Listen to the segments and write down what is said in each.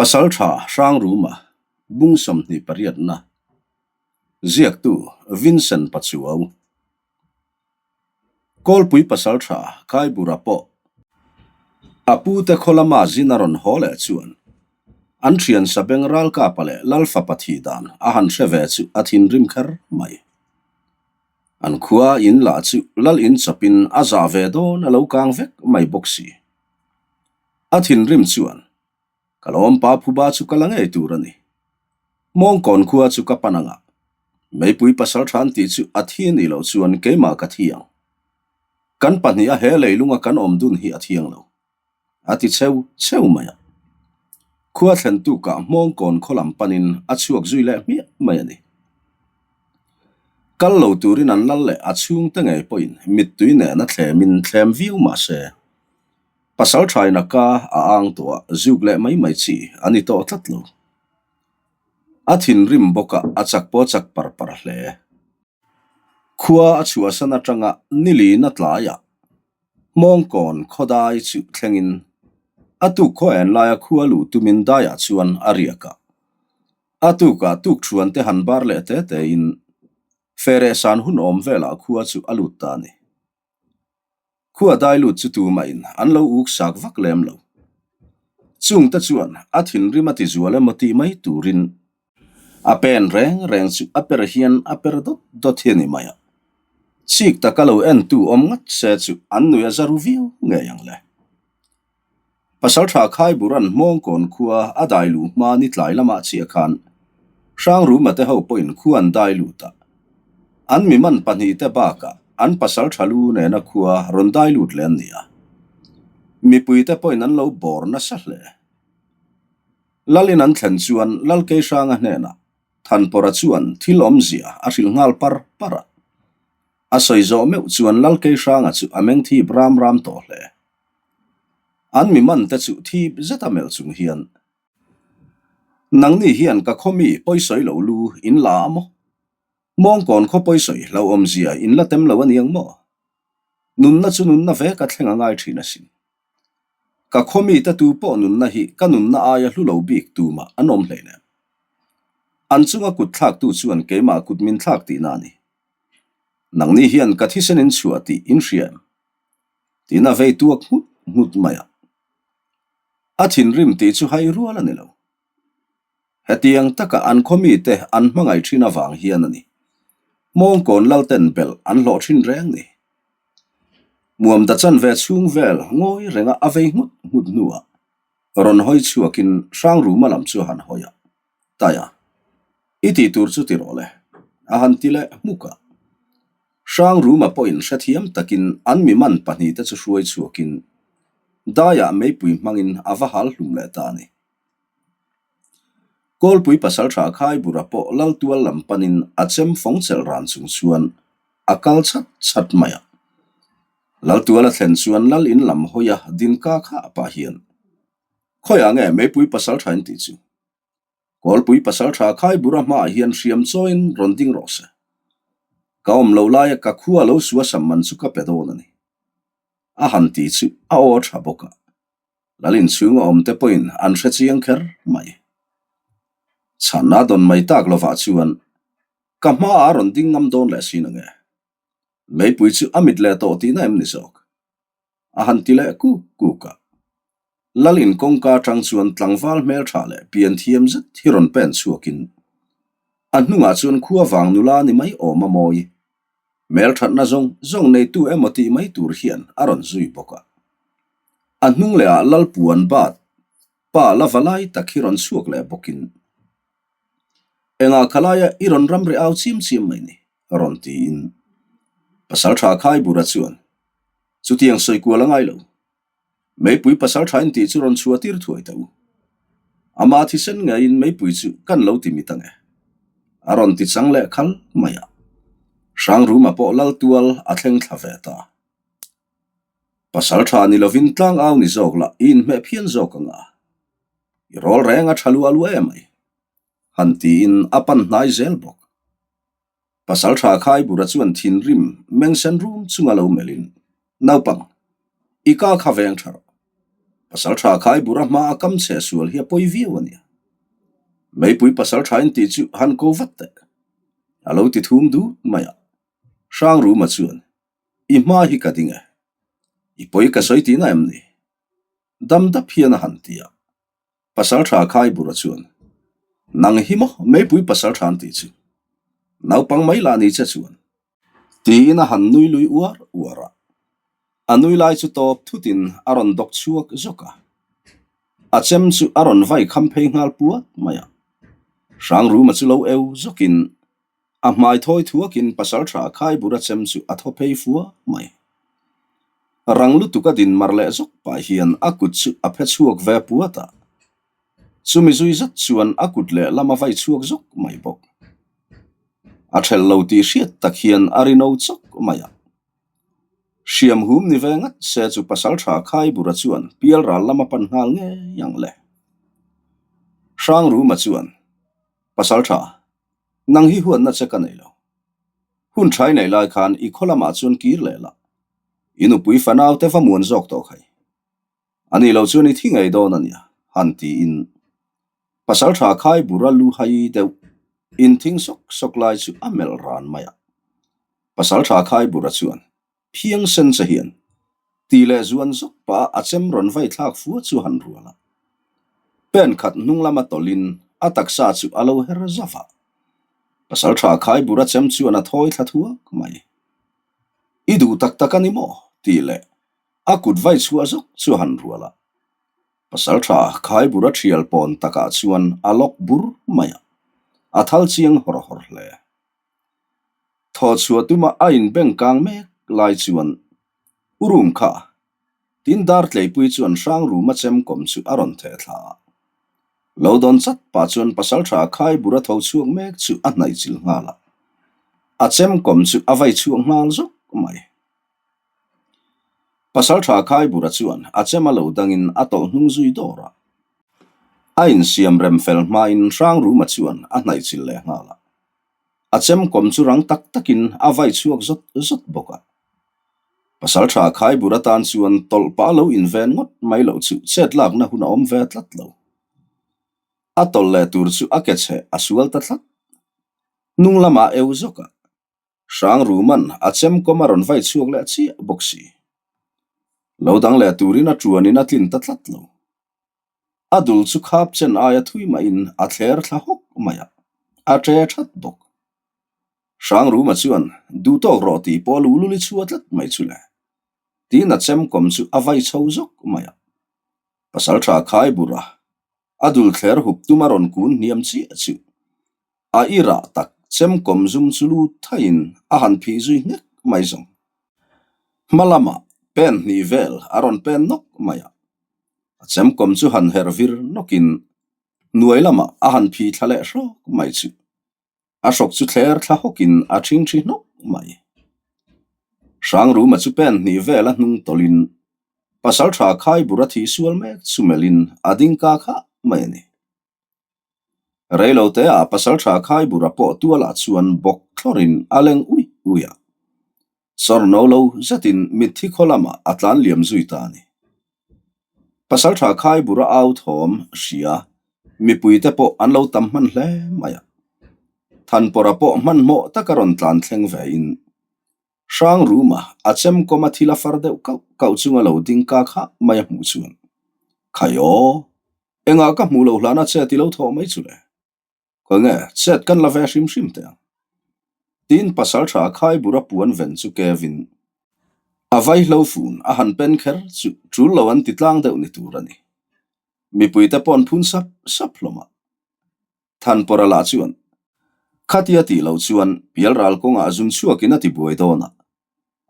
Pasaltha Hrangruma bung 28na ziaktu Vincent Pachuau. Kawlpui Pasaltha Kaibura pawh a pute khaw lama zin a rawn haw leh chuan an thian Sabeng Ralkapa leh Lalfapa thih dan a han hre ve chu a thinrim kher mai. An khua in lah chu lal in chawpin a zah ve dawn a lo kang vek mai bawk si. A thinrim chuan Ka lawmpa phuba chu ka la ngei tur a ni. Mawngkawn khua chu ka pan anga meipui pasal than tih chu a thi a nih loh chuan keimah ka thi ang. Kan pahniha he leilunga kan awm dun hi a thiang lo. A ti cheu cheu mai a. Khua thlen tukah Mawngkawn khaw lam panin a chhuak zui leh hmiah mai a ni. Kal lo turin an lal leh a chhungte ngei pawhin mittui nena thlemin thlem viau mah se. Pasal thaina ka a ang tawh a, zuk leh mai mai chi a ni tawh tlat lo. A thinrim bawk a, a chak pawh a chak par par hle. Khua a chhuahsan atanga nilin a tlaiah Hmawngkawn khawdai chu thlengin a tuk khaw en laia khua luh tumin daiah chuan a riak a. A tukah tukthuan te han bar leh te tein Ferehsan hun awm velah khua chu a lut ta a ni. Khua dai lut chu tumahin an lo uk sak vak lem lo. Chungte chuan a thinrim a ti zual emaw tih mai turin a pen reng reng chu a per hian a per dawt dawt hi a ni mai a. Chik taka lo entu awm ngat se chu an nui a za ru viau ngei ang le. Pasaltha Khaiburan Hmawngkawn khua a dai luh hma ni tlai lamah chiah khan Hrangruma te ho pawhin khua an dai lut a. An mi man pahnihte bakah an pasaltha lu nena khua rawn dai lut leh an ni a. Mipuite pawhin an lo bawr nasa hle. Lalin an thlen chuan Lalkeihranga hnenah Thanpawra chuan thil awmzia a hrilh nghal par par a. A sawi zawh meuh chuan Lalkeihranga chu a meng thip ram ram tawh hle. An mi man te chu thip zet a melh chung hian, Nangni hian ka khaw mi pawisawi lo lu in la a maw? Mawngkawn khaw pawisawi hlauhawmzia in la tem lo a niang maw? Nunna chu nunna ve ka thleng a ngai thin asin. Ka khaw mi te tu pawh nunna hi ka nunna aia hlu lo bik tumah an awm hleinem. An chunga kut thlaktu chuan keimah kut min thlak tihna a ni. Nangni hian ka thisen in chhuah tih in hria em? Tiin a vei tuak nghut nghut mai a. A thinrim tih chu hai rual a ni lo. Hetiang taka an khaw mite an hmangaih thin avang hian a ni. Mawngkawn Lalten belh an hlawh thin reng ni. Muamda chanve chhung vel ngawi renga a vei nghut nghut hnuah rawn hawi chhuakin Hrangruma lam chu a han hawi a. Taia, i tih tur chu ti rawh le, a han ti leh hmuk a. Hrangruma pawhin hrethiam takin an mi man pahnihte chu hruai chhuakin daiah meipui hmangin a va hal hlum leh ta a ni. Kawlpui pasaltha Khaibura pawh Laltual lam panin a chem fawng chelh ran chung chuan a kal chhat chhat mai a. Laltual a thlen chuan Lal in lam hawia din ka khah pah hian, Khawiah nge meipui pasaltha in tih chu? Kawlpui pasaltha Khaibura hmaah hian hriam chawiin rawn ding rawh se. Ka awm lo laia ka khua lo sua sam man chu ka pe dawn a ni. A han ti chu a aw a tha bawk a. Lal inchhung a awm te pawhin an hre chiang kher mai. Chhanna dawn mai tak lovah chuan ka hmaah a rawn ding ngam dawn leh sin ange. Meipui chu a mit leh tawh tihna em ni zawk? A han ti leh kuk kuk a. Lal in kawngka atang chuan tlangval hmeltha leh pian thiam zet hi rawn pen chhuakin a hnungah chuan khua vang nula ni mai awm a mawi. Hmelthatna zawng zawng neitu emaw tih mai tur hian a rawn zui bawk a. A hnung lehah Lal puan bat pa la va lai tak hi rawn chhuak leh bawkin Engah khalaia i rawn ramri au chiam chiam mai ni? rawn tiin Pasaltha Khaibura chuan Chutiang sawi kual a ngai lo. Meipui pasal tha in tih chu rawn chhuah tir thuai ta u. Ama thisen ngeiin meipui chu kan lo ti mit ange. A rawn ti chang leh khal mai a. Hrangruma pawh lal tual a thleng thla ve ta. Pasal tha ni lovin tlang au ni zawk lah i inhmeh phian zawk anga. I rawl reng a tha luah luah emai. Han tiin a pan hnai zel bawk. Pasaltha Khaibura chuan thinrim mengsen rum chunga lo melhin, Naupang, i ka kha veng tha rawh. Pasalṭha Khaibura hma a kam chhe sual hi a pawi viau a nia. Meipui pasalṭha in tih chu han ko vat teh. A lo ti thum dut mai a. Hrangruma chuan, I hma hi ka ding e. I pawi ka sawi tihna em ni? Dam dap hian a han ti a. Pasalṭha Khaibura chuan, Nang hi maw meipui pasalṭha an tih chu? Naupang mai lah ni che chuan. Tiin a han nui lui uar uar a. A nui lai chu tawp thutin a rawn dawk chhuak zawk a. A chem chu a rawn vai kham phei nghal puat mai a. Hrangruma chu lo eu zawkin a hmai thawi thuakin pasalṭha Khaibura chem chu a thaw phei fua mai. Rang lutuk a din mar leh zawk pah hian a kut chu a phe chhuak ve puat a. Chumi zui zat chuan a kut leh lam a vai chhuak zawk mai bawk. A ṭhelh lo tih hriat tak hian a ri no chawk mai a. Hriam hum ni ve ngat se chu pasalṭha Khaibura chuan pialral lam a pan nghal ngei ang le. Hrangruma chuan, Pasalṭha, nang hi huatna che ka nei lo. Hun ṭhai nei lai khan i khaw lamah chuan kir leh la. I nupui fanau te va muan zawk tawh khai. A nih loh chuan i thi ngei dawn a nia, han tiin Pasalṭha Khaibura lu hai deuh inthing sawk sawk lai chu a melh ran mai a. Pasalṭha Khaibura chuan phiang sen che hian ti leh zuan zawk pah a chem rawn vai thlak fua chu han rual a. Pen khat hnung lama tawlhin a taksa chu a lo her zauh a. Pasalṭha Khaibura chem chuan a thawi thla thuak mai. I duh tak tak a ni maw? tih leh A kut vai chhuah zawk chu a han rual a, pasalṭha Khaibura ṭhial pawn takah chuan a lawk bur mai a, a thal chiang hawr hawr hle. Thaw chhuah tuma a inbeng kang mek lai chuan U Rum kha tin dar tleipui chuan hrang ruma chem kawm chu a rawn theh thla a. Lo dawn chat pah chuan pasalṭha Khaibura tho chhuak mek chu a hnaih chilh nghal a, a chem kawm chu a vai chhuak nghal zawk mai. Pasalṭha Khaibura chuan a chem a lo dangin a tawlh hnung zui dawr a. A insiam rem fel hmain Hrangruma chuan a hnaih chilh leh nghal a. A chem kawm chu rang tak takin a vai chhuak zawt zawt bawk a. Pasalṭha Khaibura tan chuan tawlh pah lo inven ngawt mai loh chu chet lakna hun a awm ve tlat lo. A tawlh leh tur chu a ke chheh a sual ta tlat. Hnung lamah eu zawk a. Hrangruman a chemkawm a rawn vai chhuak leh chiah bawk si. Lo dang leh turin a tuanin a tlin ta tlat lo. A dul chu khap chen aia thui mahin a thler thla hawk mai a, a ṭe that bawk. Hrangruma chuan duh tawk rawh tih pawh a lu lul i chhuah tlat mai chu le. Tiin a chemkawm chu a vai chho zawk mai a. Pasalṭha Khaibura a dul thler hup tum a rawn kun hniam chiah chu. A i rah tak chemkawm zum chu lu thaiin a han phih zui nghek mai zawng. Hma lamah pen hnih vel a rawn pen nawk mai a, a chemkawm chu han herh vir nawkin hnuai lamah a han phih thla leh hrawk mai chu. A hrawk chu thler thla hawkin a ṭhingṭhi hnawk mai. Hrangruma chu pen hnih vel a hnung tawlhin pasalṭha Khaibur a thih sual mek chu melhin a ding ka khah mai a ni. Reiloteah pasalṭha Khaibura pawh tualah chuan bawk thlawrin a leng uih uih a. Sawrno lo zetin mitthi khaw lamah a tlan liam zui ta a ni. Pasalṭha Khaibura au thawm hria mipuite pawh an lo tam hman hle mai a. Thanpawrha pawh hmanhmawh taka rawn tlan thleng vein Hrang ruma a chemkawm a thil a far deuh kauh kauh chunga lo ding ka khah mai a hmuh chuan, Khai aw! Engah ka hmuh loh hlana chet i lo thawh mai chu le? Khawi nge chet kan la ve hrim hrim teh ang? Tiin pasalṭha Khaibura puan ven chu kevin a vaihlo fun a han pen kher chu ṭul lo an ti tlang deuh ni tur a ni. Mipuite paw'n phun sap sap hlawm a. Thanpawrha lah chuan khatia tih loh chuan pialral kawngah a zun chhuakin a ti buai dawn a.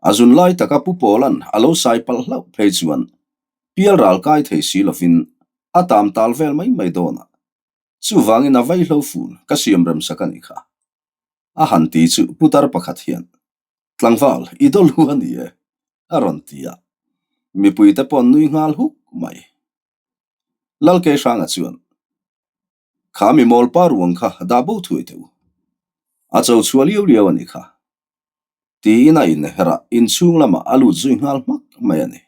A zun lai taka Pu Pawla'n a lo sai palh hlauh phei chuan pialral kai thei si lovin a tam tal vel mai mai dawn a. Chuvangin a vaihlo fun ka siam rem sak a nih kha. A han ti chu putar pakhat hian, Tlangval, i dawlhu a ni e, a rawn ti a. Mipuite paw'n nui nghal huk mai. Lalkei Hranga chuan, Kha mi mawlpa ruang kha dah bo thuai teh u. A cho chhuah liau liau a nih kha. Tiin a inherh a, inchhung lamah a lut zui nghal hmak mai a ni.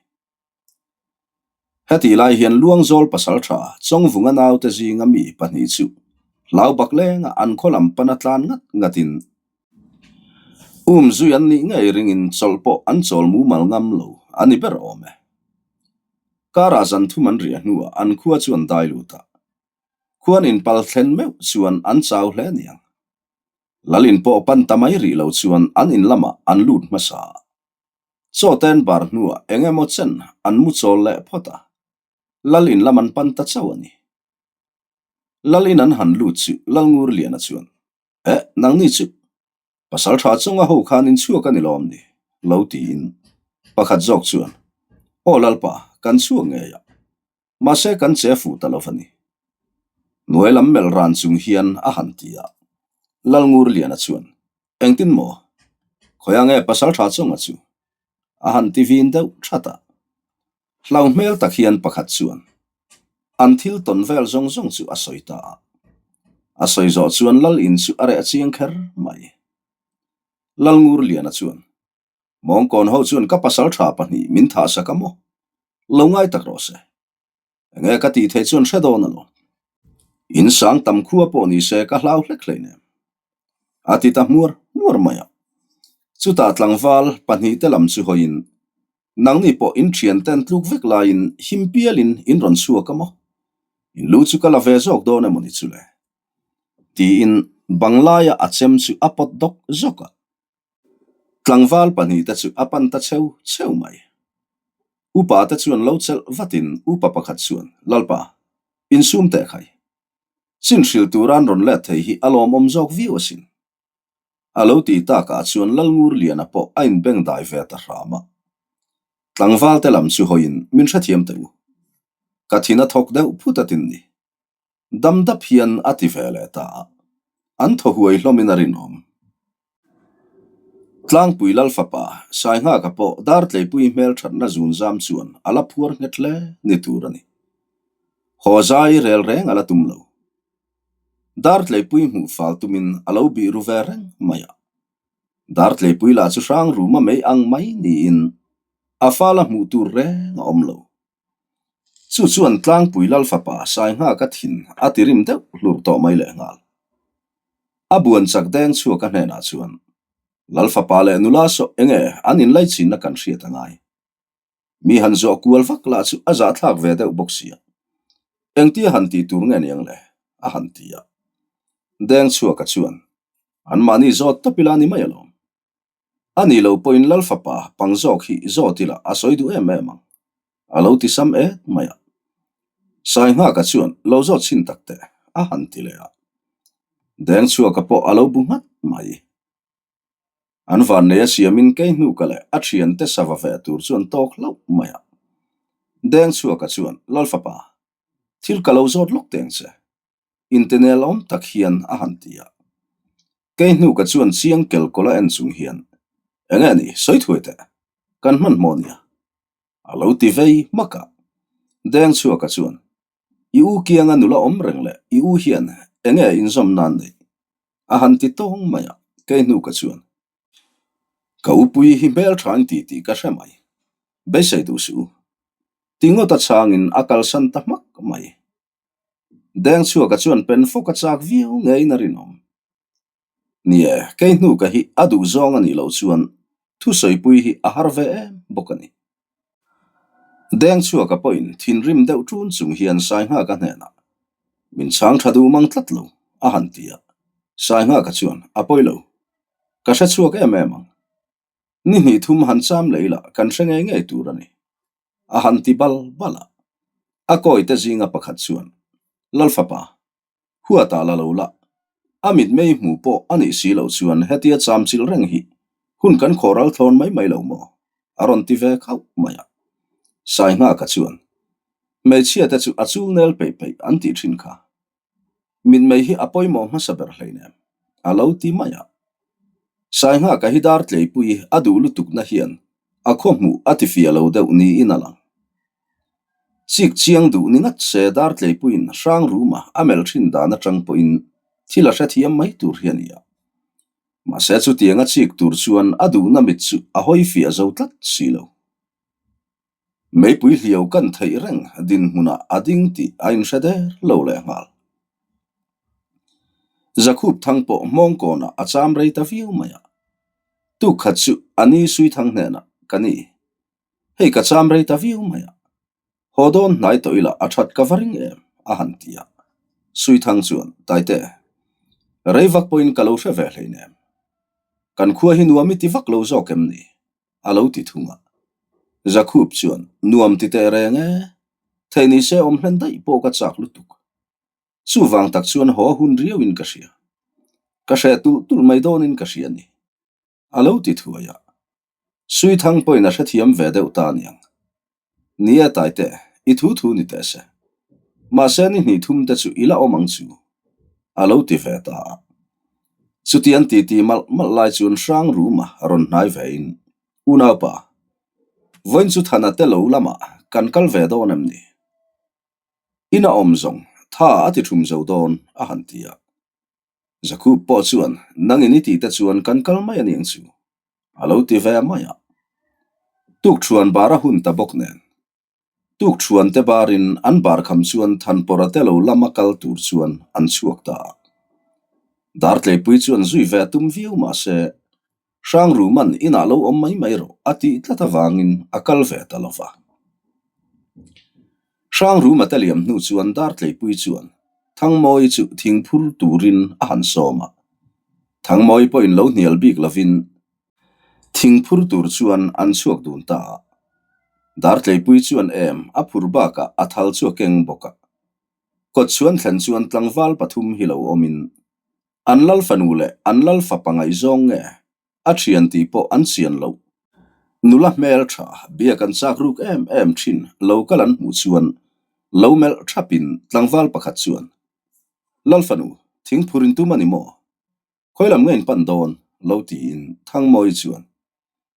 Hetih lai hian Luangzawl pasaltha Chawngvunga naute zinga mi pahnih chu hlau bak lenga an khaw lam pana tlan ngat ngatin um zui an nih ngei ringin chawlh pawh an chawl mumal ngam lo a ni ber awm e. Karah zan thum an riah hnuah an khua chu an dai lut a, khuan inpal thlen meuh chuan an chau hle niang. Lalin pawh pan ta mai rih lo chuan an in lamah an lut hmasa a. Chaw ten bar hnuah eng emaw chen an mu chawl leh phawt a, Lal in lam an pan ta chauh a ni. Lal in an han lut chu Lal Ngurliana chuan, Eh, nangni chu pasal tha chunga ho khan in chhuak a ni lawm ni? lo tiin pakhat zawk chuan, Aw Lalpa, kan chhuak ngei a, mahse kan che fuh ta lo va ni. Hnuai lam melh ran chung hian a han ti a, Lal Ngurliana chuan, Engtin maw? Khawi ange pasal tha chunga chu? A han ti vin deuh that a. Hlau hmel tak hian pakhat chuan an thil tawn vel zawng zawng chu a sawi ta a. A sawi zawh chuan Lal in chu a reh chiang kher mai. Lal Ngurliana chuan, Mawngkawn ho chuan ka pasal tha pahnih min thahsak a maw? Lo ngai tak rawh se. Enge ka tih theih chuan hre dawn alawm. In sang tam khua pawh ni se ka hlau hlek hleinem. A ti ta hmuar hmuar mai a. Chutah tlangval pahnihte lam chu hawiin, Nangni pawh in thian ten tluk vek laiin him pialin in rawn chhuak a maw? In lu chu ka la ve zawk dawn emaw ni chu le? Tiin bang laia a chem chu a pawt dawk zawk a. Tlangval pahnihte chu a pan ta cheu cheu mai. Upa te chuan lo chelh vatin upa pakhat chuan, Lalpa, insum teh khai. Chin hrilh tura an rawn let thei hi a lawmawm zawk viau asin. A lo ti takah chuan Lalngurliana pawh a inbeng dai ve ta hram a. Tlangval te lam chu hawiin min hrethiam teh u. Ka thin a thawk deuh phut a tin ni. Dam dap hian a ti ve leh ta a, an thaw huai hlawmin a rinawm. Tlangpui Lal fapa Sainghaka pawh Dartleipui hmelthatna zunzam chuan a la phuar nghet hle ni tur a ni. Haw zai rel reng a la tum lo. Dartleipui hmuh fal tumin a lo bih ru ve reng mai a. Dartleipui lah chu hrang ruma mei ang mai niin a fala hmuh tur reng a awm lo. Chu chuan Tlangpui Lal fapa Sainghaka thin a ti rim deuh hlur tawh mai lehnghal. A buan chak deng chhuak a hnenah chuan, Lal fapa leh nula saw enge an inlaichinna kan hriat a ngai. Mi han zawh kual vak lah chu a zahthlak ve deuh bawk sia. Engtia han tih tur nge niang le? a han ti a. Deng chhuaka chuan, Anmahni zawt tawp ila ni mai alawm. A nih loh pawhin Lal fapa pang zawk hi zawt ila a sawi duh em em ang. A lo ti sam et mai a. Sainghaka chuan lo zawt chhin tak teh a han ti leh a. Dengchhuaka pawh a lo bu nghat mai. An vannei a siamin kei hnuka leh a thiante sava ve tur chuan tawk hlauh mai a. Dengchhuaka chuan Lal fapa, thil ka lo zawt lawk teng che. Intenel awm tak hian a han ti a. Kei hnuka chuan chiang kel kawla en chung hian, Enge ni, sawi thuai teh, kan hmanhmawh nia. A lo ti vei hmak a. Dengchhuaka chuan, I u kianga nula awm reng leh i u hian enge inzawm nan neih? A han ti tawng mai a. Kei hnuka chuan, Ka upui hi hmeltha in ti tih ka hre mai. Beisei duh suh u. Ti ngawt a chhangin a kalsan ta hmak mai. Dengchhuaka chuan pen fawk a chak viau ngeiin a rinawm. Ni e, kei hnuka hi a duh zawng a nih loh chuan thusawipui hi a har ve em bawk a ni. Dengchhuaka pawhin thinrim deuh ṭun chung hian Sainghaka hnenah, Min chhang ṭha duh mang tlat lo, a han ti a. Sainghaka chuan, A pawi lo. Ka hre chhuak em em ang. Ni hnih thum han cham leh ila kan hre ngei ngei tur a ni. A han ti bal bal a. A kawite zinga pakhat chuan, Lalfapa, huatah la lo la. A mitmei hmuh pawh a nih si loh chuan hetia cham chilh reng hi hun kan khawh ral thlawn mai mai lo maw? A rawn ti ve khauh mai a. Sainghaka chuan, Hmeichhiate chu a chul nel peih peih an tih thin kha. Mitmei hi a pawimawh hmasa ber hleinem, a lo ti mai a. Sainghaka hi dar tleipui a duh lutukna hian a khaw hmuh a ti fia lo deuh niin a lang. Chik chiang duh ni ngat se dar tleipuiin hrang ruma a melh thin dan atang pawhin thil a hrethiam mai tur hi a ni a. Mahse chutianga chik tur chuan a duhna mit chu a hawi fiah zo tlat si lo. Meipui hliau kan theih reng dinhmunah a ding tih a inhre der lo lehnghal. Zakhup thang pawh hmawngkawnah a cham rei ta viau mai a. Tuk khat chu a ni Suithang hnenah ka ni. Hei ka cham rei ta viau mai a. Haw dawn hnai tawh ila a that ka va ring em? a han ti a. Suithang chuan, Taite, rei vak pawhin ka lo hre ve hleinem. Kan khua hi nuam i ti vak lo zawk em ni? a lo ti thung a. Zakhup chuan, Nuam ti teh reng e, theih ni se awm hlen daih pawh ka chak lutuk. Chuvang tak chuan haw hun riauin ka hria. Ka hreh tulh tulh mai dawnin ka hria a ni. A lo ti thuai a. Suithang pawhin a hrethiam ve deuh ta aniang. Ni e Taite, i thu thu ni teh se. Mahse ni hnih thum te chu i la awm ang chu. A lo ti ve ta a. Chuti an titi malh malh lai chuan hrang ruma rawn hnai vein, Unaupa, vawiin chu Thana te lo lamah kan kal ve dawn em ni? Ina awm zawng tha a ti thum zo dawn, a han ti a. Jakub pawh chuan, Nangin i tih te chuan kan kal mai a niang chu, a lo ti ve mai a. Tukṭhuan bar a hun ta bawk nen. Tukṭhuan te barin an bar kham chuan Thanpawra te lo lama kal tur chuan an chhuak ta a. Dartleipui chuan zui ve a tum viau mah se, Hrangruman inah lo awm mai mai rawh a tih tlat avangin a kal ve ta lo va. Hrangruma te liam hnu chuan Dartleipui chuan Thangmawi chu thingphur turin a han sawm a. Thangmawi pawhin lo hnial bik lovin thingphur tur chuan an chhuak dun ta a. Dartleipui chuan em a phur bakah a thal chu a keng bawk a. Kawtchhuan thlen chuan tlangval pathum hi lo awmin an lal fanu leh an lal fapa ngaihzawng nge A thian tih pawh an chian lo. Nula hmel tha biak an chak ruk em em thin lo kal an hmuh chuan lo melh thapin tlangval pakhat chuan, Lal fanu, thingphur in tum a ni maw? Khawi lam nge in pan dawn? lo tiin Thangmawi chuan,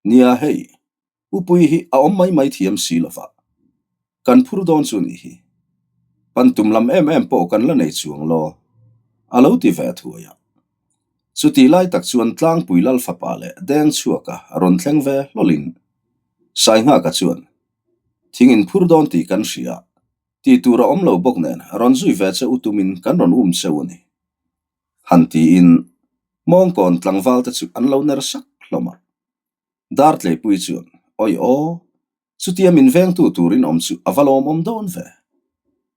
Nia hei, Upui hi a awm mai mai thiam si lo va, kan phur dawn chu nih hi. Pan tum lam em em pawh kan la nei chuang law, a lo ti ve thuai a. Chutih lai tak chuan Tlangpui Lal fapa leh Deng chhuaka rawn thleng ve hlawlin Sainghaka chuan, Thing in phur dawn tih kan hria, tih tur a awm lo bawk nen rawn zui ve che u tumin kan rawn um cheu a ni. Han tiin Hmawngkawn tlangval te chu an lo ner sak hlawm a. Dartleipui chuan, Awi aw, chutia min vengtu turin awm chu a va lawmawm dawn ve.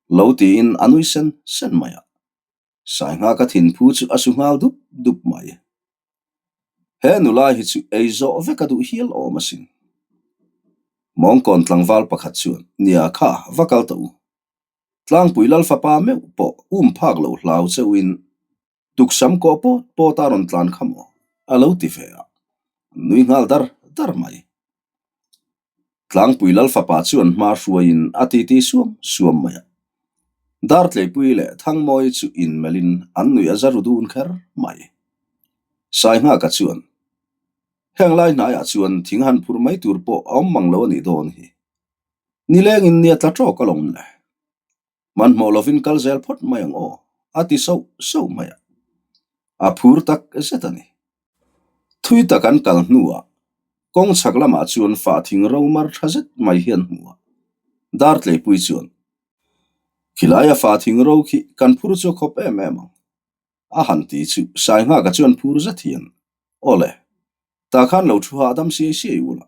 Lo tiin a nui sen sen mai a. Sainghaka thinphu chu a su nghal dup dup mai. He nula hi chu ei zawh vek a duh hial awm asin. Mawngkawn tlangval pakhat chuan, Nia kha, va kal ta u. Tlangpui Lal fapa meuh pawh um phak lo hlau cheuhin Tuksam kawh pawt pawt a rawn tlan kha maw? a lo ti ve a, an nui nghal dar dar mai. Tlangpui Lal fapa chuan hma hruaiin a titi suam suam mai a. Dartleipui leh Thangmawi chu inmelhin an nuih a za ru dun kher mai. Sainghaka chuan, Heng lai hnaiah chuan thing han phur mai tur pawh a awm mang lo a nih dawn hi. Nilengin nia tla tawk alawm le. Hmanhmawh lovin kal zel phawt mai ang aw, a ti sauh sauh mai a. A phur tak zet a ni. Thui tak an kal hnuah kawng chhak lamah chuan fah thing ro mar tha zet mai hian hmu a. Dartleipui chuan, Khilaia fah thing ro khi kan phur chu a khawp em em ang, a han ti chu Sainghaka chuan phur zet hian, Aw le, tah khan lo thu hahdam siai siai ula,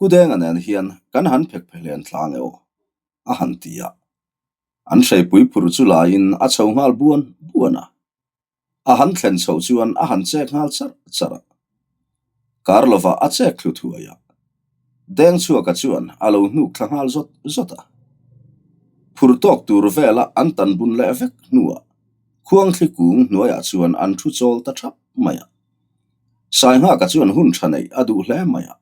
Kudenga nen hian kan han phek phe hlen tlang e aw, a han ti a. An hreipui phur chu laiin a chho nghal buan buan a. A han thlen chhoh chuan a han chek nghal charh charh a. Kar lovah a chek thlu thuai a. Dengchhuaka chuan a lo hnuk thla nghal zawt zawt a. Phur tawk tur vela an tan bun leh vek hnuah khuangthli kung hnuaiah chuan an thu chawl ta thap mai a. Sainghaka chuan hun tha neih a duh hle mai a,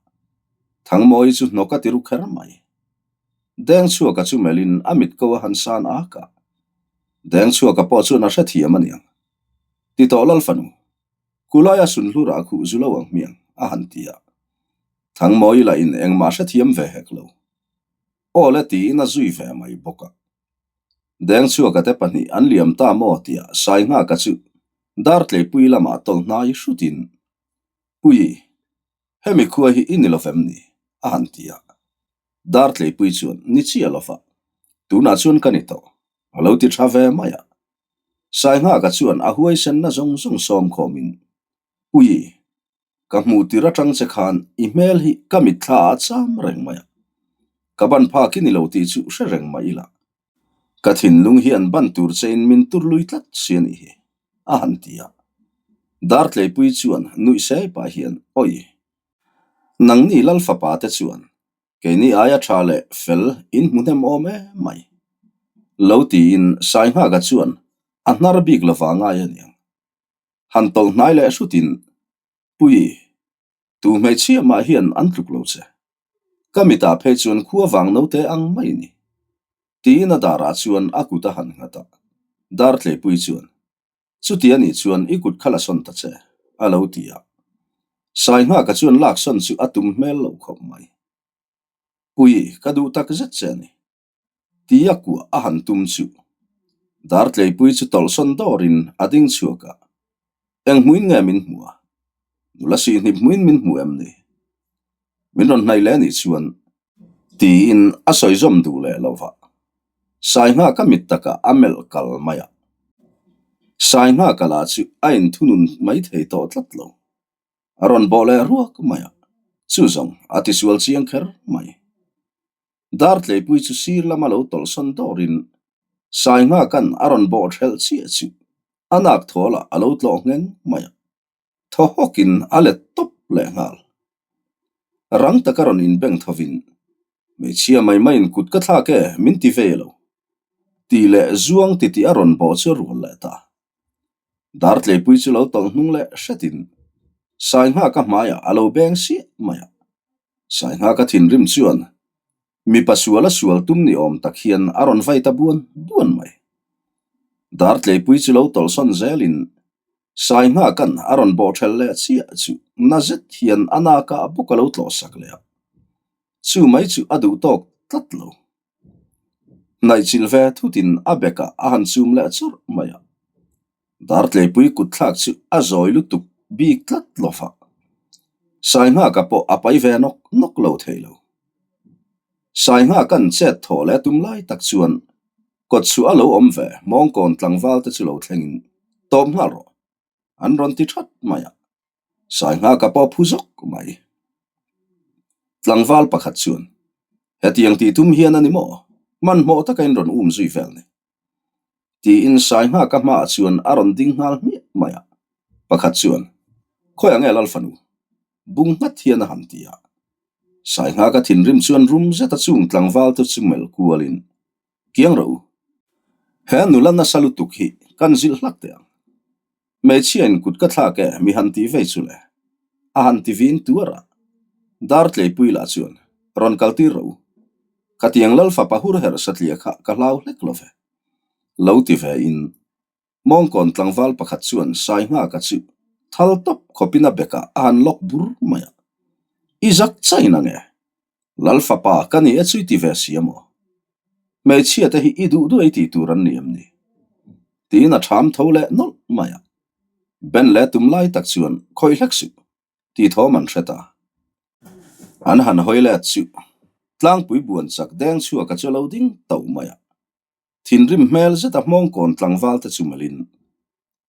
Thangmawi chu hnawk a ti ru kher mai. Dengchhuaka chu melhin a mit ko a han san ak a, Dengchhuaka pawh chuan a hrethiam a niang. Ti tawh Lal fanu, Kulaia sunhlurah khuh zu lo ang hmiang, a han ti a. Thangmawi lahin engmah hrethiam ve hek lo. Aw le tiin a zui ve mai bawk a. Dengchhuaka te pahnih an liam ta maw tia Sainghaka chu Dartleipui lamah tawlh hnai hrutin, Pui, hemi khua hi i ni lovem ni? a han ti a. Dartleipui chuan, Ni chiah lova, tunah chuan ka ni tawh, a lo ti tha ve mai a. Sainghaka chuan a huaisenna zawng zawng sawm khawmin, Ui, ka hmuh tir atang che khan i hmel hi ka mitthla ah a cham reng mai a, ka ban phak i ni lo tih chu hre reng mah ila, ka thinlung hian ban tur chein min tur lui tlat si a nih hi, a han ti a. Dartleipui chuan nuih sei pah hian, Awi, nangni lal fapa te chuan keini aia tha leh fel in hmu hnem awm em mai, lo tiin Sainghaka chuan a hnar bik lova ngai a niang. Han tawlh hnai leh hrutin, Pui, tu hmeichhia mah hian an tluk lo che. Ka mitah phei chuan khua vang note ang mai ni. Tiin a darah chuan a kut a han nghat a. Dartleipui chuan, Chuti a nih chuan i kut kha la sawn ta che, a lo ti a. Sainghaka chuan lak sawn chu a tum hmel lo khawp mai. Pui, ka duh tak zet che a ni. Tia kuah a han tum chu Dartleipui chu tawlhsawn dawrin a ding chhuak a, Eng hmuin nge min hmu a? Nula sihhnip hmuin min hmu em ni? Min rawn hnaih leh anih chuan tiin a sawi zawm duh leh lo va, Sainghaka mit takah a melh kal mai a. Sainghaka lah chu a inthunun mai thei tawh tlat lo. A rawn bawh leh ruak mai a, chu zawng a tisual chiang kher mai. Dartleipui chu sir lama lo tawlhsawn dawrin Sainghaka'n a rawn bawh ṭhelh chiah chu a nak thawlah a lo tlawh ngheng mai a, thaw hawkin a let tawp leh nghal. Rang taka rawn inbeng thovin, Hmeichhia mai maiin kut ka thlak e, min ti ve lo, tih leh zuang titih a rawn bawh chu a rual leh ta. Dartleipui chu lo tawlh hnung leh hretin Sainghaka hmaiah a lo beng siah mai a. Sainghaka thinrim chuan mipa sual a sual tum ni awm tak hian a rawn vai ta buan buan mai. Dartleipui chu lo tawlhsawn zelin Sainghaka'n a rawn bawh ṭhelh leh chiah chu na zet hian a nakah bawk a lo tlawhsak leh a. Chu mai chu a duh tawk tlat lo. Hnaihchilh ve thutin a bekah a han chum leh chawrh mai a. Dartleipui kut thlak chu a zawi lutuk bik tlat lo va. Sainghaka pawh a pai ve nawk nawk lo thei lo. Sainghaka'n chet thawh leh tum lai tak chuan kawt chhuah a lo awm ve mawngkawn tlangval te chu lo thlengin tawp nghal rawh an rawn ti that mai a. Sainghaka pawh phu zawk mai. Tlangval pakhat chuan, Hetiang tih tum hian a ni maw? Hmanhmawh taka in rawn um zui vel ni. Tiin Sainghaka hmaah chuan a rawn ding nghal hmiah mai a. Pakhat chuan, Khawiah nge Lalfanu? Bung nghat hian a han ti a. Sainghaka thinrim chuan rum zeta chung tlangval te chu melh kualin, Kiang rawh u. He nula nasa lutuk hi kan zilh hlak teh ang. Hmeichhia in kut ka thlak e, mi han tih vei chu le. A han ti vin tuar a. Dartleipui lah chuan, Rawn kal tir rawh u. Khatiang lal fapa hur herh satliah kha ka hlau hlek lo ve. Lo ti ve in, Mawngkawn tlangval pakhat chuan Sainghaka chu thal tawp khawpin a bekah a han lawk bur mai a. I zak chain ange. Lal fapa ka ni e chu i ti ve si a maw? Hmeichhia te hi i duh duh ei tih tur an ni em ni? Tiin a ṭham tho leh nawlh mai a. Ben leh tum lai tak chuan khawih hlek suh tih thawm an hre ta. An han hawi let chu tlangpui buan chak deng chhuak a chu a lo ding tauh mai a. Thinrim hmel zeta hmawngkawn tlangval te chu melhin,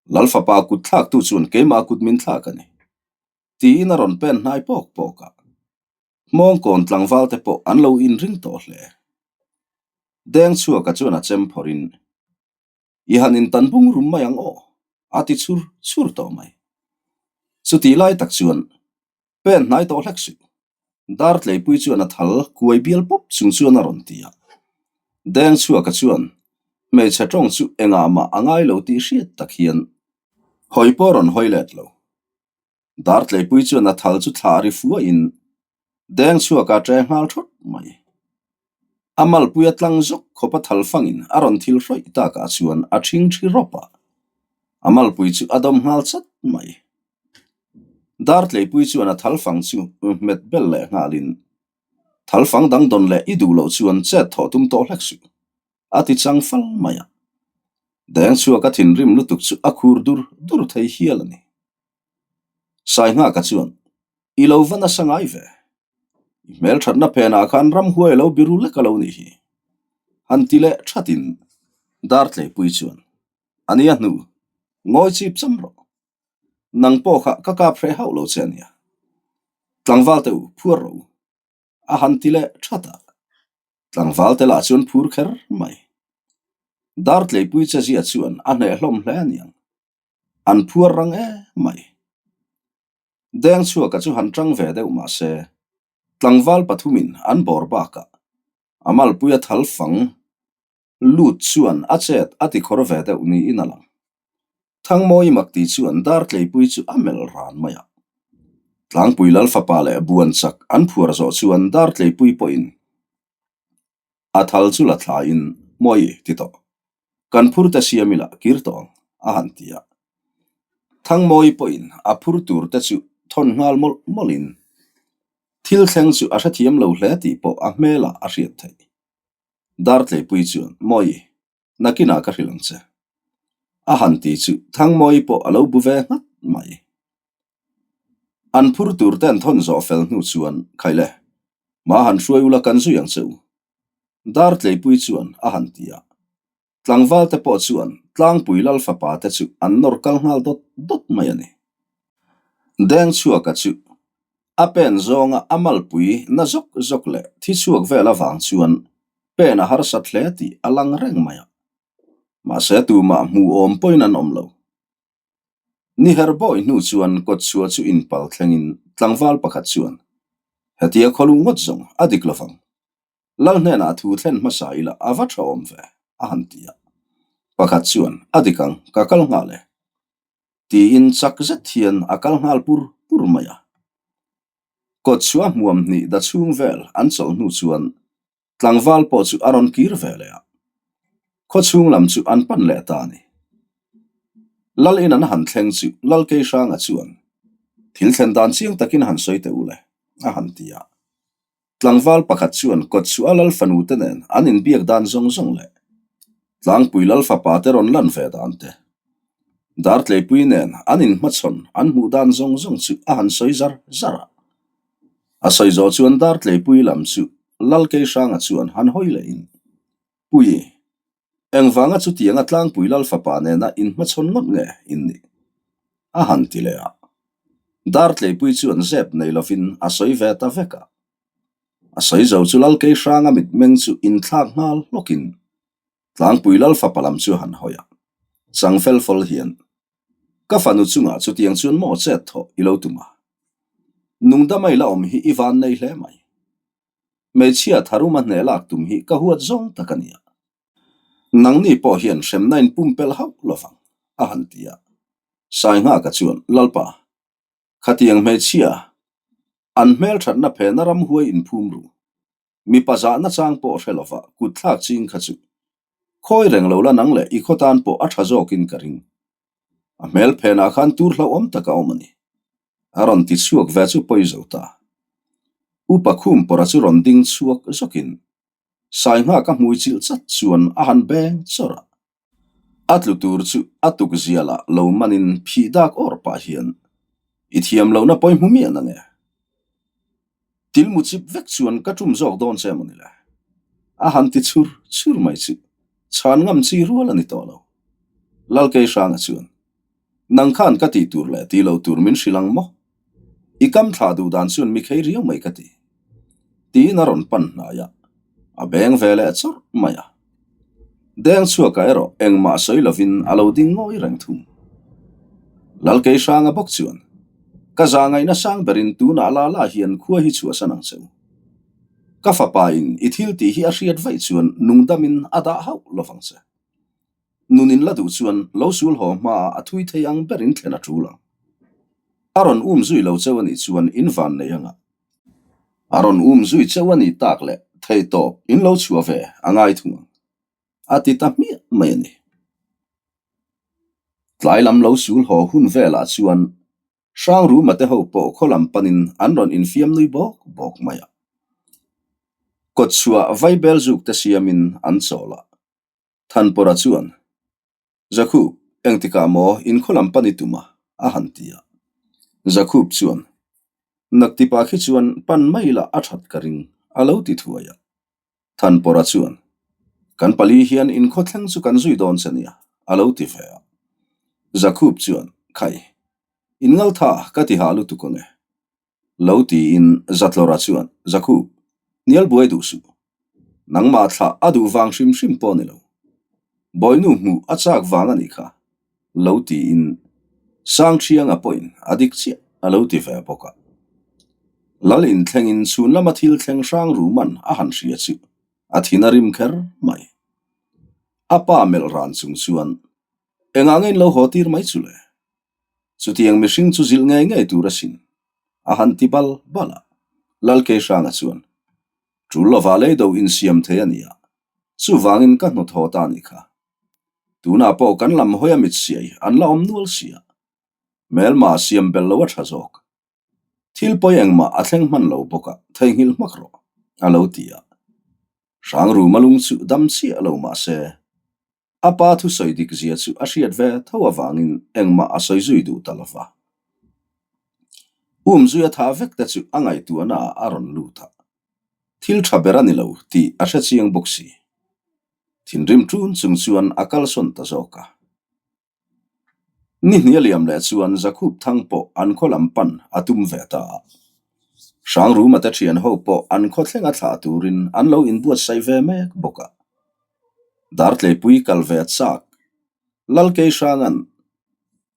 Lal fapa kut thlaktu chuan keimah kut min thlak a ni. Tiin a rawn pen hnai pawk pawk a. Hmawngkawn tlangval te pawh an lo inring tawh hle. Dengchhuaka chuan a chem phawrhin, I han intan bung rum mai ang aw, a ti chhur chhur tawh mai. Chutih lai tak chuan pen hnai tawh hlek suh. Dartleipui chuan a thal kuai bial pawp chung chuan a rawn ti a. Dengchhuaka chuan hmeichhe tawng chu engah mah a ngai lo tih hriat tak hian hawi pawh a rawn hawi let lo. Dartleipui chuan a thal chu thlah ri fuahin deng chhuak a ṭe nghal thawt mai. A malpui a tlang zawk khawp a thal fangin a rawn thil hrawih takah chuan a ṭhing ṭhi rawp a, a malpui chu a dawm nghal chat mai. Dartleipui chuan a thal fang chu hmet bel leh nghalin, Thal fang dang dawn leh i duh loh chuan chet thawh tum tawh hlek suh, a ti chang fal mai a. Deng chhuak a thinrim lutuk chu a khur dur dur thei hial a ni. Sainghaka chuan, I lo va nasa ngai ve. I hmelthatna phenah khan ramhuai lo biru lek a lo nih hi. Han ti leh thatin Dartleipui chuan, A nia hnu, ngawi chip cham rawh. Nang pawh kha ka kap hreh hauh lo che a nia. Tlangval te u, phuar rawh u. A han ti leh that a. Tlangval te lah chuan phur kher mai. Dartleipui che zia chuan a hneh hlawm hle a niang. An phuar rang em mai. Dengchhuaka chu han tang ve deuh mah se, tlangval pathumin an bawr bakah a malpuia thal fang lut chuan a chet a ti khawr ve deuh niin a lang. Thangmawi makti chuan Dartleipui chu a melh ran mai a. Tlangpui Lal fapa leh buan chak an phuar zawh chuan Dartleipui pawhin A thal chu la thlaiin, Mawi, ti tawh. Kan phur te siam ila kir tawh ang, a han ti a. Thangmawi pawhin a phur tur te chu thawn nghal mawlh mawlhin, thil thleng chu a hrethiam lo hle tih pawh a hmelah a hriat theih. Dartleipui chuan, Mawi, nakinah ka hrilh ang che. A han ti chu Thangmawi pawh a lo bu ve nghat mai. An phur tur te an thawn zawh fel hnu chuan, Khaile, hma han hruai ula kan zui ang che u. Dartleipui chuan a han ti a. Tlangval te pawh chuan Tlangpui Lal fapa te chu an nawr kal nghal dawt dawt mai a ni. Dengchhuaka chu a pen zawnga a malpui na zawk zawk leh thi chhuak vel avang chuan pen a harsat hle tih a lang reng mai a. Mahse tumah hmuhawm pawhin an awm lo. Ni her bawi hnu chuan kawtchhuah chu inpal thlengin tlangval pakhat chuan, Hetia khawlu ngawt zawng a dik lovang. Lal hnenah thu thlen hmasa ila a va tha awm ve, a han ti a. Pakhat chuan, A dik ang, ka kal nghal e. Tiin chak zet hian a kal nghal pur pur mai a. Kawtchhuah hmuam hnih da chhung vel an chawlh hnu chuan Tlangval pawh chu a rawn kir ve leh a, khaw chhung lam chu an pan leh ta a ni. Lal in an han thleng chu Lal Keihranga chuan, Thil thlen dan chiang takin han sawi teh u le, a han ti a. Tlangval pakhat chuan kawt chu a Lal fanu te nen an inbiak dan zawng zawng leh Tlangpui Lal fapa te rawn lan ve dan te, Dartleipui nen an inhmachhawn an hmuh dan zawng zawng chu a han sawi zar zar a. A sawi zawh chuan Dartleipui lam chu Lalkeihranga chuan han hawi lehin, Pui, engvanga chutianga Tlangpui Lal fapa nena inhmachhawn ngawt nge in nih? a han ti leh a. Dartleipui chuan zep nei lovin a sawi ve ta vek a. A sawi zo chu Lalkeihranga mitmeng chu inthlak nghal hlawkin Tlangpui Lal fapa lam chu han hawi a. Chang fel fawl hian, Ka fanu chungah chutiang chuan maw chet thawh i lo tum a? Nungdama i la awm hi i van nei hle mai. Hmeichhia tharuma hneh lak tum hi ka huat zawng tak a nia. Nangni pawh hian hremna in pumpelh hauh lovang, a han ti a. Sainghaka chuan, Lalpa, khatiang hmeichhia an hmelthatna phena ramhuai inphum ru. Mipa zahna chang pawh hre lova kut thlak ching kha chu khawi reng lo la nang leh i khaw tan pawh a tha zawkin ka ring. A hmel phenah khan tur hlauhawm tak a awm a ni. A rawn ti chhuak ve chu pawi zo ta. Upa khum pawrha chu rawn ding chhuak zawkin Sainghaka hmui chilh chat chuan a han beng chawrh a. A tlu tur chu a tuk zialah lo manin phih dak awr pah hian i thiam lohna pawi hmu miah na nge? Til mu chip vek chuan ka tum zawk dawn che mawni le? A han ti chhur chhur mai chu chhan ngam chi rual a ni tawh lo. Lalkeihranga chuan Nang khan ka tih tur leh tih loh tur min hrilh ang maw? I kam thlah duh dan chuan mi khei riau mai ka ti. Tiin a rawn pan hnai a, a beng ve leh chawrh mai a. Deng chhuakah erawh engmah sawi lovin a lo ding ngawi reng thung. Lalkeihranga bawk chuan, Ka za ngaihna sang berin tunah la la hian khua hi chhuahsan ang che u. Ka fapa in i thil tih hi a hriat vaih chuan nungdamin a dah hauh lovang che. Nun in la duh chuan lo sul haw hmaah a thui thei ang berin thlen a tul ang. A rawn um zui lo cheu a nih chuan in van nei anga. A rawn um zui cheu a nih tak leh thei tawp in lo chhuah ve a ngai thung ang. A ti ta hmiah mai a ni. Tlai lam lo sul haw hun velah chuan Hrangruma te ho pawh khaw lam panin an rawn infiam nui bawk bawk mai a. Kawtchhuah vaibel zuk te siamin an chawl a. Thanpawrha chuan, Jakub, engtikah maw in khaw lam pan i tum a? a han ti a. Jakub chuan, Naktipa khi chuan pan mai la a that ka ring, a lo ti thuai a. Thanpawra chuan, Kan pali hian inkhawthleng chu kan zui dawn che nia, a lo ti ve a. Zakhup chuan, Khai, inngaltha ka ti hah lutuk ang e. Lo tiin Zatlawra chuan, Zakhup, hnial buai duh suh. Nangmah thlah a duh vang hrim hrim pawh ni lo. Bawinu hmuh a chak vang a nih kha. Lo tiin Sangthianga pawhin a dik chiah a lo ti ve bawk a. Lal inthlengin chhun lama thil thleng hrang ruman a han hria chu a thin a rim kher mai. A pa melh ran chung chuan, Engah nge in lo haw tir mai chu le? Chutiang mihring chu zilh ngei ngei tur asin, a han ti bal bal a. Lalkeihranga chuan, Tul lovah lei do insiam thei a ni a, chuvangin ka hnawt haw ta a nih kha. Tunah pawh kan lam hawi a mit siai an la awm nual sia. Hmelma siam belh lo a tha zawk. Thil pawi engmah a thleng hman lo bawk a, theihnghilh hmak rawh, a lo ti a. Hrangruma lung chu dam chiah lo mah se, A pa thusawi dik zia chu a hriat ve tho avangin engmah a sawi zui duh ta lo va. Um zui a tha vek te chu a ngaihtuahna ah a rawn lut a, thil tha ber a ni lo tih a hre chiang bawk si. Thinrim ṭun chung chuan a kalsawn ta zawk a. Ni hnih a liam leh chuan Zakhup thang pawh an khaw lam pan a tum ve ta a. Hrangruma te thian ho pawh an khaw thlenga thlah turin an lo inbuatsaih ve mek bawk a. Dartleipui kal ve chak Lalkei Hranga'n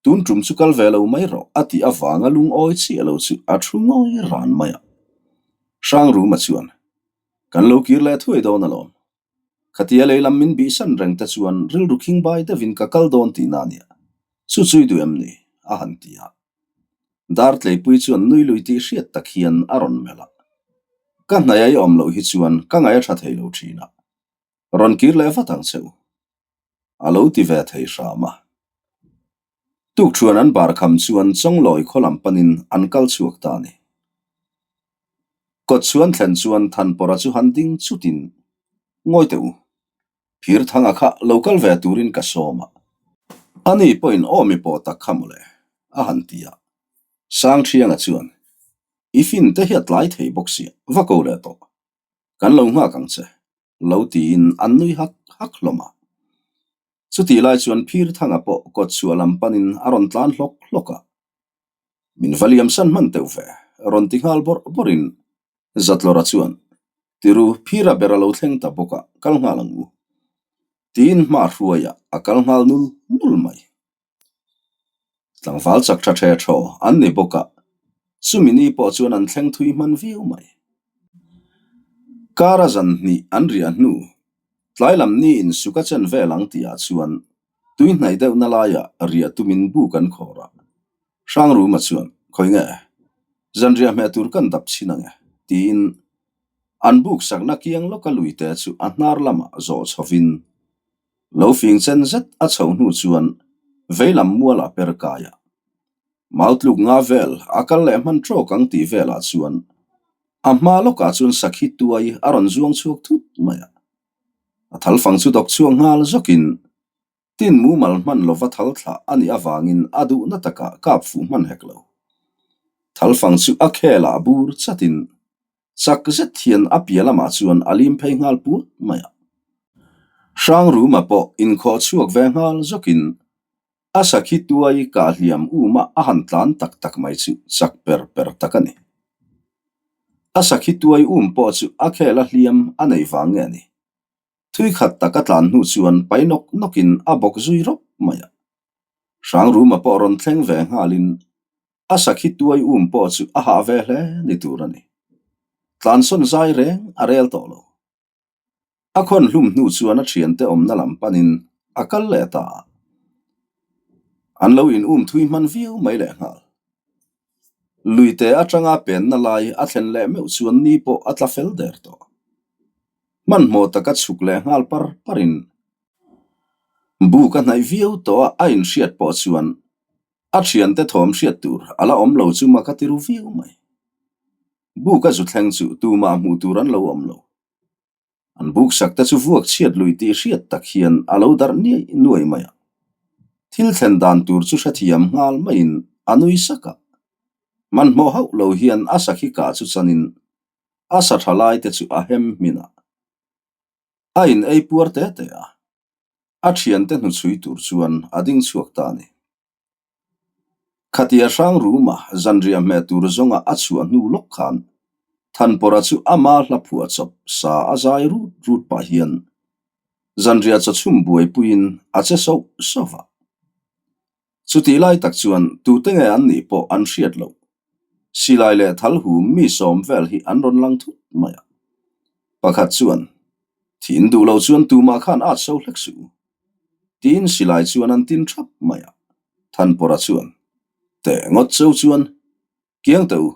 tun tum chu kal ve lo mai rawh a tih avanga lungawi chiah lo chu a thu ngawi ran mai a. Hrangruma chuan, Kan lo kir leh thuai dawn alawm. Khatia lei lam min bihsan reng te chuan rilru khing bai deuhin ka kal dawn tihna a nia. Chu chui duh em ni? a han ti a. Dartleipui chuan nui lui tih hriat tak hian a rawn melh a. Ka hnaih a i awm loh hi chuan ka ngaih a tha thei lo thin a. Rawn kir leh vat ang che u. A lo ti ve thei hram a. Tukṭhuan an bar kham chuan Chawnglawi khaw lam panin an kal chhuak ta a ni. Kawtchhuan thlen chuan Thanpawra chu han ding chutin, Ngawi teh u, Phirthanga kha lo kal ve turin ka sawm a. Ani pawhin aw mi pawh tak kha mawle, a han ti a. Sangṭhianga chuan, I fin te hi a tlai thei bawk sia, va ko leh tawh. Kan lo nghak ang che, lo tiin an nui hak hak hlawm a. Chutih lai chuan Phirthanga pawh kawtchhuah lam panin a rawn tlan hlawk hlawk a. Min va liamsan hman teuh ve, rawn ti nghal bawrh bawrhin Zatlawra chuan, Tiru, Phira ber a lo thleng ta bawk a, kal nghal ang u. Tiin hma hruaiah a kal nghal nul nul mai. Tlangval chak tha the thaw an ni bawk a, chumi ni pawh chuan an thleng thui hman viau mai. Kara zan hnih an riah hnu, tlai lam ni in suk a chen vel ang tihah chuan tui hnaih deuhna laiah riah tumin buk an khawr a. Hrangruma chuan, Khawi nge? Zan riah hmeh tur kan dap chhin ang e, tiin an buk sakna kiang lawka luite chu a hnar lamah zawh chhovin Lo fing chen zet a chho hnu chuan veilam mual a per kai a. Mau tluk nga vel a kal leh hman tawk ang tih velah chuan a hma lawkah chuan sakhi tuai a rawn zuang chhuak thut mai a. A thal fang chu dawk chhuak nghal zawkin tin mumal hman lova thal thlah a nih avangin a duhna takah kap fuh hman hek lo. Thal fang chu a khelah bur chatin Chak zet hian a piah lamah chuan a lim phei nghal puat mai a. Hrangruma pawh inkhawh chhuak ve nghal zawkin a sakhi tuai kah hliam uma a han tlan tak tak mai chu chak per per tak a ni. A sakhi tuai um pawh chu a khel a hliam a nei vang nge ni? Thui khat tak a tlan hnu chuan pai nawk nawkin a bawk zui rawp mai a. Hrangruma pawh rawn thleng ve nghalin A sakhi tuai um pawh chu a hah ve hle ni tur a ni. Tlansawn zai reng a rel tawh lo. A khawn hlum hnu chuan a thiante awmna lam panin a kal leh ta a. An lo in um thui hman viau mai leh nghal. Luite atanga penna lai a thlen leh meuh chuan ni pawh a tla fel der tawh. Hmanhmawh taka chhuk leh nghal par parin buk a hnaih viau tawh a a inhriat pawh chuan A thiante thawm hriat tur a la awm lo chu mak a ti ru viau mai. Buk a zu thleng chu tumah hmuh tur an lo awm lo. An buk sak te chu vuak chhiat lui tih hriat tak hian a lo darh niaih nuai mai a. Thil thlen dan tur chu hrethiam nghal maiin a nui sak a. Hmanhmawh hauh lo hian a sakhi kah chu chanin a sa tha lai te chu a hem hmin a. A in ei puar te te a, a thiante hnuchhui tur chuan a ding chhuak ta a ni. Khatia hrang ruma zanriah hmeh tur zawnga a chhuah hnu lawk khan Thanpawrha chu ama hla phuah chawp sa a zai rut rut pah hian zanriah chawchhum buaipuiin a che sauh sauh va. Chutih lai tak chuan tute nge an nih pawh an hriat loh. Silai leh thal hum mi sawm vel hi an rawn lang thut mai a. Pakhat chuan, Thin duh lo chuan tumah khan at so hlek suh u. Tiin silai chuan an tin thap mai a. Thanpawrha chuan, Teh ngawt cheu chuan, Kiang teh u,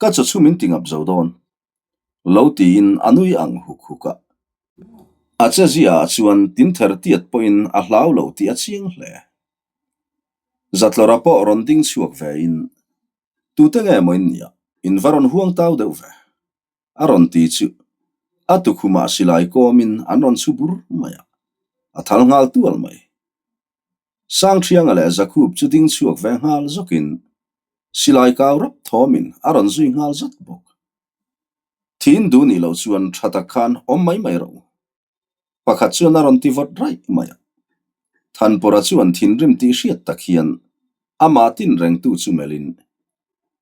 ka chaw chhum in ti ngap zo dawn. Lo tiin a nui ang huk huk a. A che ziaah chuan tin ther tiat pawhin a hlau lo tih a chiang hle. Zatlawra pawh rawn ding chhuak vein, Tute nge maw in nia, in va rawn huang tau deuh ve? A rawn ti chu a tukhumah silai kawmin an rawn chhu bur mai a, a thal nghal tual mai. Sangthianga leh Zakhup chu ding chhuak ve nghal zawkin silai kau rap thawmin a rawn zui nghal zat bawk. Thin duh nih loh chuan tha tak khan awm mai mai rawh u. Pakhat chuan a rawn ti vawt raih mai a. Thanpawrha chuan thinrim tih hriat tak hian amah tin rengtu chu melhin,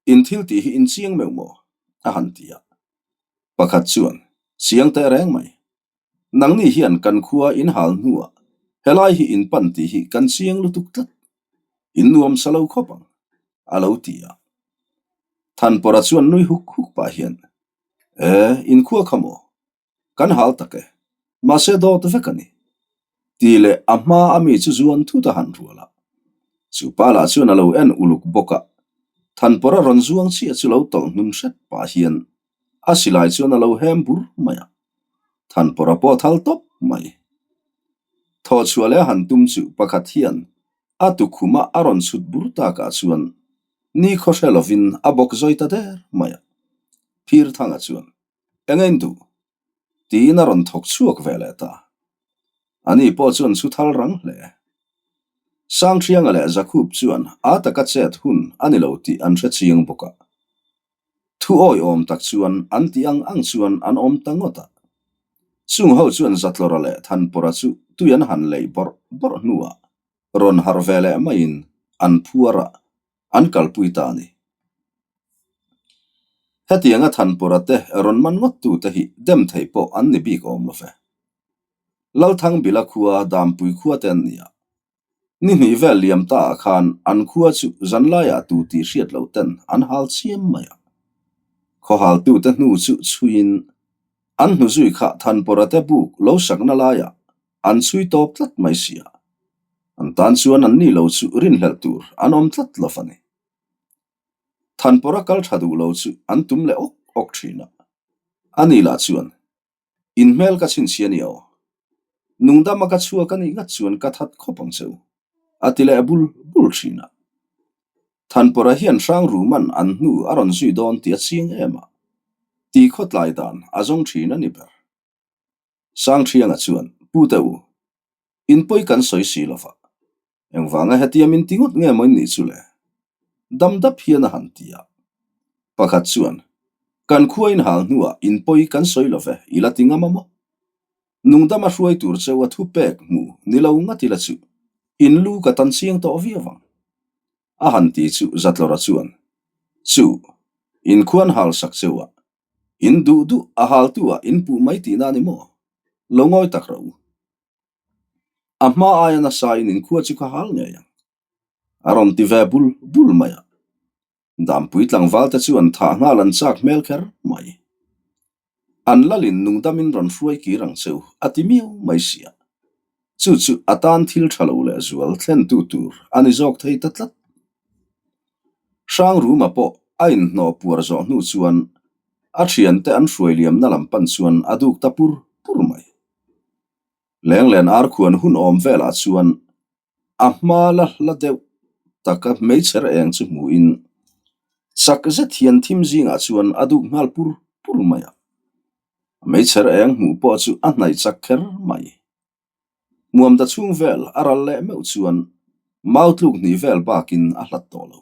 In thil tih hi in chiang meuh maw? a han ti a. Pakhat chuan, Chiang teh reng mai. Nangni hian kan khua in hal hnuah helai hi in pan tih hi kan chiang lutuk tlat. In nuam sa lo khawp ang, a lo ti a. Thanpawrha chuan nui huk huk pah hian, E, in khua kha maw? Kan hal tak e. Mahse dawt vek a ni. Tih leh a hma a mi chu zuan thut a han rual a. Chu pa lah chuan a lo en uluk bawk a. Thanpawrha rawn zuang chiah chu lo tawlh hnun hret pah hian a silai chuan a lo hem bur mai a. Thanpawrha pawh thal tawp mai. Thaw chhuah leh a han tum chu pakhat hian a tukhuma a rawn chhut bur takah chuan ni khaw hre lovin a bawk zawi ta der mai a. Phirthanga chuan Eng a induh? tiin a rawn thawk chhuak ve leh ta. Ani pawh chuan chhu thal rang hle. Sangthianga leh Zakhup chuan a taka chet hun a ni lo tih an hre chiang bawk a. Thu awiawm tak chuan an tih ang ang chuan an awm ta ngawt a. Chung ho chuan Zatlawra leh Thanpawra chu tui an han leih bawrh bawrh hnuah rawn harh ve leh maiin an phuar a, an kalpui ta a ni. Hetianga Thanpawra te rawn man ngawt tute hi dem theih pawh an ni bik awm lo ve. Lalthangbila khua Dampui khua te an ni a. Ni hnih vel liam ta ah khan an khua chu zanlaiah tu tih hriat loh ten an hal chiam mai a. Khaw haltute hnu chu chhuiin an hnu zui kha Thanpawra te buk lo sakna laiah an chhui tawp tlat mai si a. An tan chuan an ni lo chu rinhlelh tur an awm tlat lo a ni. Thanpawra kal tha duh lo chu an tum leh awk awk thin a. Ani lah chuan In hmel ka chhinchhi a ni aw. Nungdama ka chhuak a nih ngat chuan ka that khawp ang che u, a ti leh bul bul thin a. Thanpawrha hian hrang ruman an hnu a rawn zui dawn tih a chiang em a, ti khawtlai dan a zawng thin a ni ber. Sangthianga chuan, Pu te u, in pawi kan sawi si lo va, Engvanga hetia min ti ngawt nge maw in nih chu le? Dam dap hian a han ti a. Pakhat chuan, Kan khua in hal hnuah in pawi kan sawi lo ve, i la ti ngam a maw? Nungdama hruai tur cheu a thupek hmu ni lo ngat ila chu in lu ka tan chiang tawh viau ang. A han ti chu Zatlawra chuan, Chu, in khuan hal sak cheu a, in duh duh a haltu ah in puh mai tihna a ni maw? Lo ngawi tak rawh u. A hma aia nasa in inkhua chu ka hal ngei ang. A rawn ti ve bul bul mai a. Dampui tlangval te chu an thah nghal an chak hmel kher mai. An lalin nungdamin rawn hruai kir ang cheu a ti miau mai si a. Chu chu a tan thil tha lo leh zual thlentu tur a ni zawk thei ta tlat. Hrangruma pawh a inhnawh puar zawh hnu chuan a thiante an hruai liamna lam pan chuan a duk ta pur pur mai. Lenglen arkhuan hun awm velah chuan a hma la hla deuh taka hmeichher eng chu hmuhin chak zet hian thim zingah chuan a duk nghal pur pur mai a. Hmeichher eng hmuh pawh chu a hnaih chak kher mai. Hmuamda chhung vel a ral leh meuh chuan mau tluk hnih vel bakin a hlat tawh lo.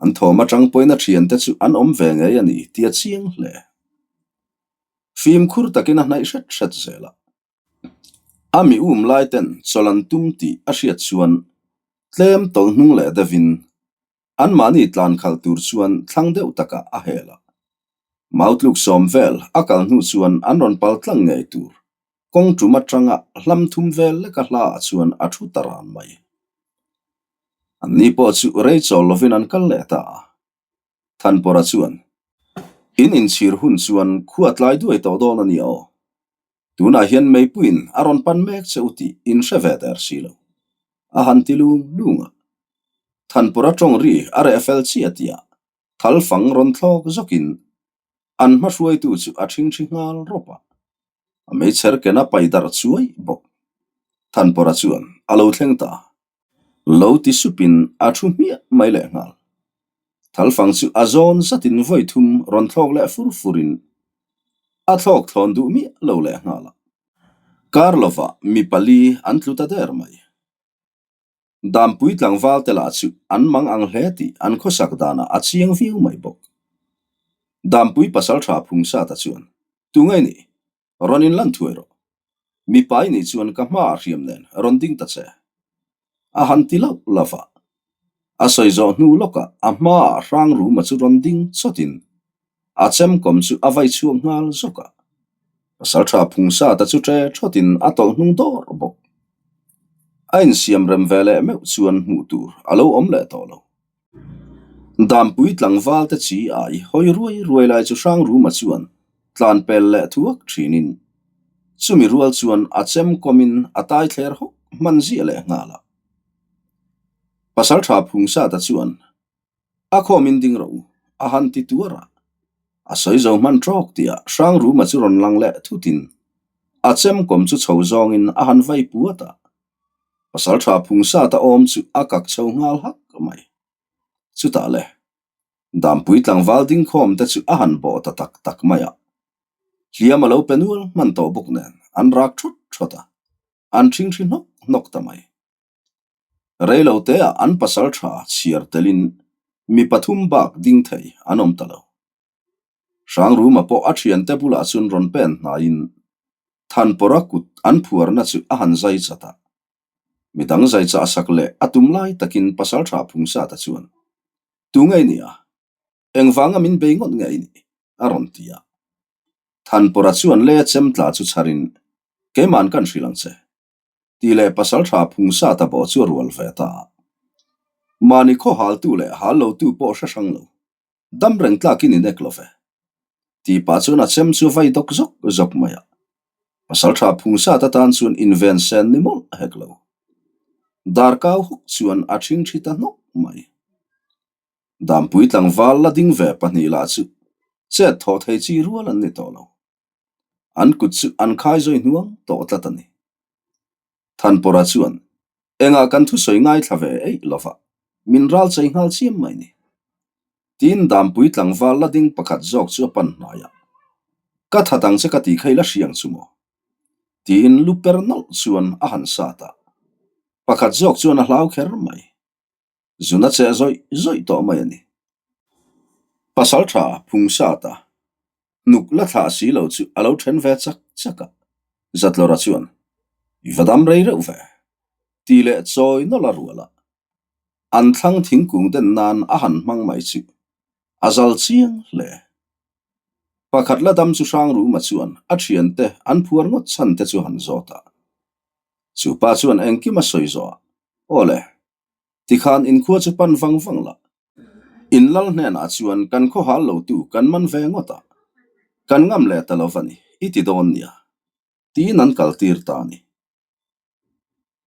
An thawm atang pawhin a thiante chu an awm ve ngei a ni tih a chiang hle. Fimkhur takin a hnaih hret hret zel a. A mi um lai ten chawlh an tum tih a hriat chuan tlem tawlh hnung leh deuhin anmahni tlan khalh tur chuan thlang deuh takah a hel a. Mautluk sawm vel a kal hnu chuan an rawn pal tlang ngei tur kawng tum atanga hlam thum vel leka hla ah chuan a thu ta ran mai. Anni pawh chu rei chawl lovin an kal leh ta a. Thanpawra chuan, In inchhir hun chuan khua tlai duai tawh dawn a nia aw. Tunah hian meipuiin a rawn pan mek che u tih in hre ve der si lo. A han ti lung lung a. Thanpawra tawng ri a reh fel chiah tihah thalfang rawn thlawk zawkin an hmahruaitu chu a ṭhingṭhi nghal rawp a. A meichher ken a pai darh chuai bawk. Thanpawra chuan a lo thleng ta. Lo ti supin a thu hmiah mai leh nghal. Thalfang chu a zawn zatin vawi thum rawn thlawk leh fur furin a thlawk thlawn duh miah lo leh nghal a. Kar lovah mi pali an tlu ta der mai. Dampui tlangval te lah chu an mang ang hle tih an khawsak danah a chiang viau mai bawk. Dampui pasaltha Phungsata chuan, Tunge ni? Rawn in lan thuai rawh. Mipa i nih chuan ka hmaah hriam nen rawn ding ta che. A han ti lauh lauh a. A sawi zawh hnu lawkah a hmaah hrang ruma chu rawn ding chawtin a chemkawm chu a vai chhuak nghal zawk a. Pasaltha Phungsata chu ṭe ṭhawtin a tawlh hnung dawr bawk. A insiam rem ve leh meuh chuan hmuh tur a lo awm leh tawh lo. Dampui tlangval te chi ai hawi ruai ruai lai chu Hrangruma chuan tlan pel leh thuak thinin chumi rual chuan a chem kawmin a tai thler hawk hman ziah leh nghal a. Pasaltha Phungsata chuan a khawmin ding rawh u a han ti tuar a, a sawi zo hman tawk tihah Hrangruma chu rawn lang leh thutin a chem kawm chu chho zawngin a han vai puat a. Pasaltha Phungsata awm chu a kak chho nghal hak mai. Chutah le, Dampui tlangval dingkhawm te chu a han bawh ta tak tak mai a. Hliam a lo pe nual hman tawh bawk nen an rak thawt thawt a, an ṭhingṭhi hnawk hnawk ta mai. Reilo teah an pasaltha chhiar telin mi pathum bak ding thei an awm ta lo. Hrangruma pawh a thiante bulah chuan rawn pen hnaiin Thanpawra kut an phuarna chu a han zai chat a. Midang zai chah sak leh a tum lai takin Pasaltha Phungsata chuan, Tu ngei nia? Engvanga min bei ngawt ngei ni? a rawn ti a. Thanpawra chuan le chem tla chu chharin, Keima'n kan hrilh ang che. Tih leh Pasaltha Phungsata pawh chu a rual ve ta a. Mahni khaw haltu leh hal lotu pawh hre hrang lo. Dam reng tlakin i nek lo ve. Tih pah chuan a chem chu vai dawk zawk zawk mai a. Pasaltha Phungsat atan chuan inven sen ni mawlh hek lo. Darkau huk chuan a ṭhingṭhi ta hnawk mai. Dampui tlangval la ding ve pahnih lah chu chet thawh thei chi rual an ni tawh lo. An kut chu an khai zawi hnuang tawh tlat a ni. Thanpawra chuan Engah kan thusawi ngaithla ve eih lova, min ral chei nghal chiam mai ni. Tiin Dampui tlangval la ding pakhat zawk chu a pan hnai a, Ka that ang che ka tih kha i la hriang chu maw? Tiin lu per nawlh chuan a han sat a, pakhat zawk chuan a hlau kher mai. Zuna che zawih zawih tawh mai a ni. Pasaltha Phungsata hnuk la thlah si lo chu a lo then ve chak chak a, Zatlawra chuan, I va dam rei reuh ve, tih leh chawi nawlh a rual a. An thlang thingkung den nan a han hmang mai chu a zal chiang hle. Pakhat la dam chu Hrangruma chuan a thiante an phuar ngawt chhan te chu han zawt a. Chu pa chuan engkim a sawi zawh a, Aw le, tikhan inkhua chu pan vang vang la. In lal hnenah chuan kan khaw hal lotu kan man ve ngawt a, kan ngam leh ta lo va ni, i ti dawn nia, tiin an kaltir ta a ni.